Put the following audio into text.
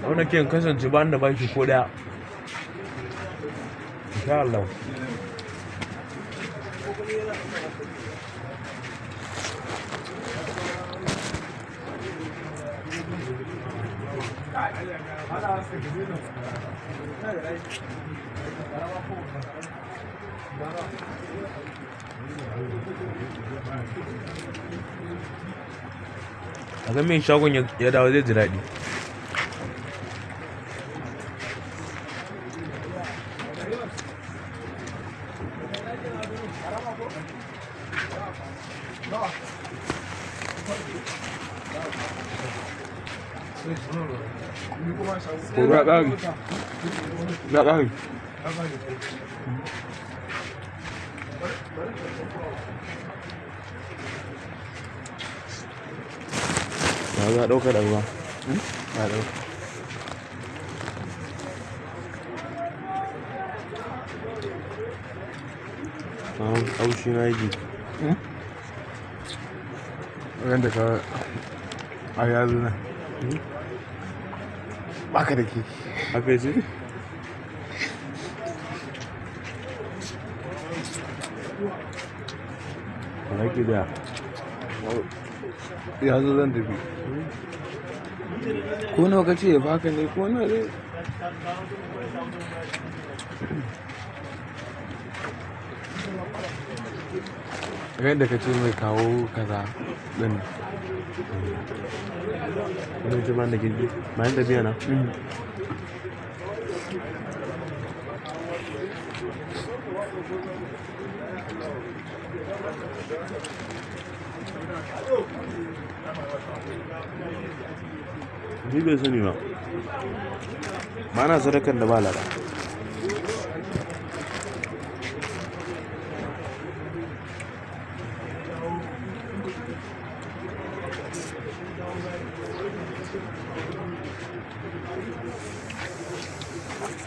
Wannan ke kasance ba da bashi ko daya. Insha Allah. A ga mai shagon ya dawo zai ji daɗi. Ko ya ƙare. Ya ƙare. Na za a ɗauka da ruwa. Ya ɗauka. Haushi na yi. Wanda ka a yazo nan. Baka da keke. Haka yace? Ba da. Ya zo zan tafi. Ko nawa ka ce ya baka ne ko nawa ne? Yadda ka ce mai kawo kaza ɗin. Wani ce ban da kirki. Bayan tafiya na. Ni bai sani ba. Ba na sadakar da ba lada.